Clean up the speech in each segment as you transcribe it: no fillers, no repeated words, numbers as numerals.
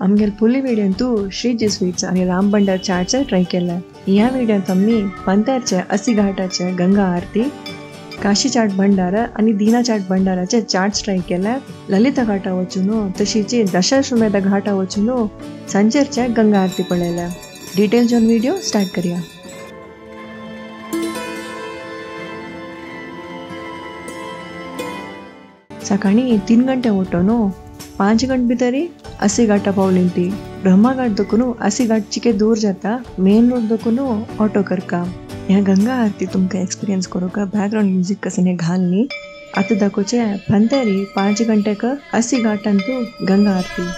आमगेर फुल्ली व्हिडियोन श्रीजी स्वीट्स आणि राम भंडार चाटचे ट्राय केले. ह्या व्हिडियोत आम्ही पंतारचे असी घाटाचे गंगा आरती, काशी चाट भंडार आणि दीना चाट भंडाराचे चाट्स ट्राय केले. ललिता घाटा वचून तशीच दशाश्वमेध घाटा वचून संजेरचे गंगा आरती पळयले. डिटेल जोन व्हिडिओ स्टार्ट करूया. सकाळी 3 घंटे उठोन 5 घंटे भितरी असी घाटा पावली ती. ब्रह्मा घाट दोकून असी घाट चिके दूर जाता. मेन रोड दोकून ऑटो करका. ह्या गंगा आरती तुमकां एक्सपिरियन्स करूंक बॅकग्रावंड म्युजीक कशें घाल न्ही. आतां दाखोवचे पंतेरी 5 घंटेक असी घाटांतू गंगा आरती.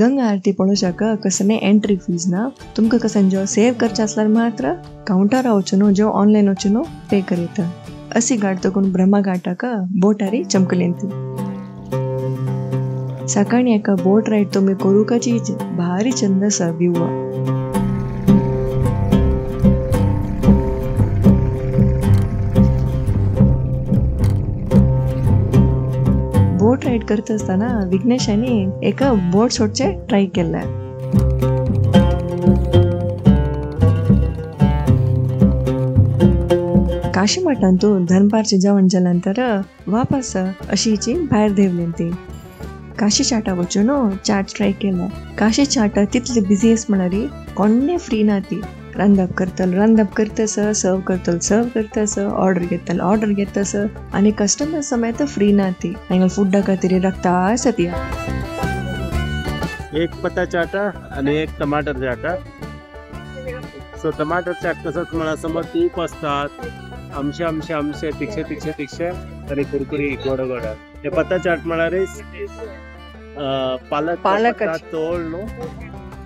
गंगा आरती पळोवच्याक कसने एंट्री फीज ना. तुमकां कसन जो सेव करचे आसल्यार मात्र काउंटरा वचून जो ऑनलायन वचून पे करीत. असी घाट तकून ब्रह्मा घाटाक बोटारी चमकलेंती. सकाळी एका बोट रायड तुमी करूकाची भारी चंद आसा व्यू. बोट रायड करता असताना विघ्नेशाने एका बोट सोडचे ट्राय केले. काशी मठांतू दनपारचे जेवण जाल्यानंतर वापस अशीची भायर देंवली ती. काशी चाटा वचून चाट ट्राय केले. काशी चाट तितले बिझी आस म्हळ्यार कोण्णे फ्री ना ती. रांदप करतल रांदप करतस, सर्व करतल सर्व करतस, ऑर्डर घेतल ऑर्डर घेतस आणि कस्टमर समेत फ्री ना ती. हांगा फुडा खातीर रक्ता आसा ती. एक पत्ता चाटा आणि एक टमाटर चाटा. सो टमाटर चाट कसं तुम्हाला समोर तूप असतात, आमशे आमशे आमशे तिकशे तिकशे तिकशे आणि कुरकुरी गोड गोड. हे पत्ता चाट म्हळ्यार पालक पालक तोळ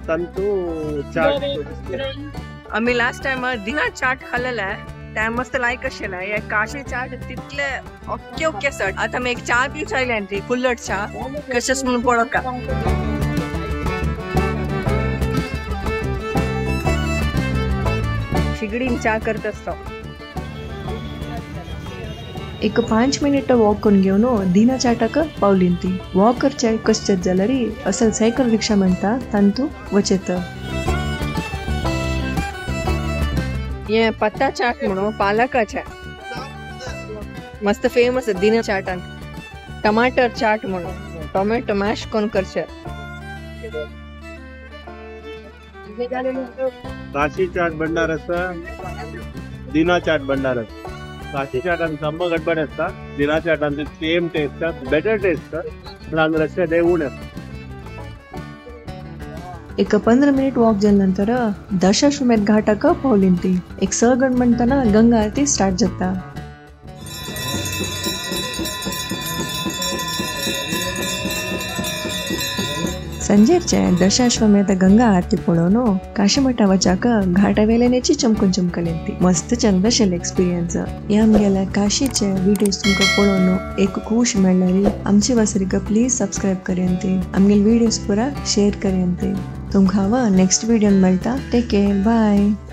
तंतू चाट. आम्ही लास्ट टाइम दिना चाट खाल्लेला आहे त्या मस्त लायक आशिल्लें. हे काशी चाट तितले ओके ओके आसा. आतां आमी एक च्या पिवची आयल्या ती कुल्लट च्या कशेंच म्हणून पळोवका. शिगडीन च्या करत आसता. एक 5 मिनिट वॉक करून घेवन दिना चाटाक पावली ती. वॉक करचे कशें जाल्यार असल सायकल रिक्षा म्हणटा तांतू वचेत. ये पत्ता चाट म्हणून पालकाचे मस्त फेमस दिना चाटान. टमाटर चाट म्हणून टोमॅटो मॅश करून करचे. काशी चाट भंडार आसा, दिना चाट भंडार आसा. काशी चाटान सामको गडबड आसता, दिना चाटान सेम टेस्ट, बेटर टेस्ट, पण हांगा रस्ते देवून आसता. एक 15 मिनिट वॉक जाल्या नंतर दशाश्वमेध घाटाक पावली ती. एक 6 गण म्हणटना गंगा आरती स्टार्ट जाता. संजेरचे दशाश्वमेध गंगा आरती पळोवन काशीमठा वचाक घाटा वेल्यानेची चमकून चमकलेंती. मस्त चंद आशिल्लें एक्सपिरियन्स. ह्या आमगेल्या काशीचे व्हिडियोज तुमकां पळोवन एक खूश मेळ्ळ्यार आमची वासरीक प्लीज सबस्क्रायब करयांती. आमगेले व्हिडियोज पुरा शेअर करयांती. तुमकां हांव नेक्स्ट व्हिडियोन मेळटा. Take care, bye.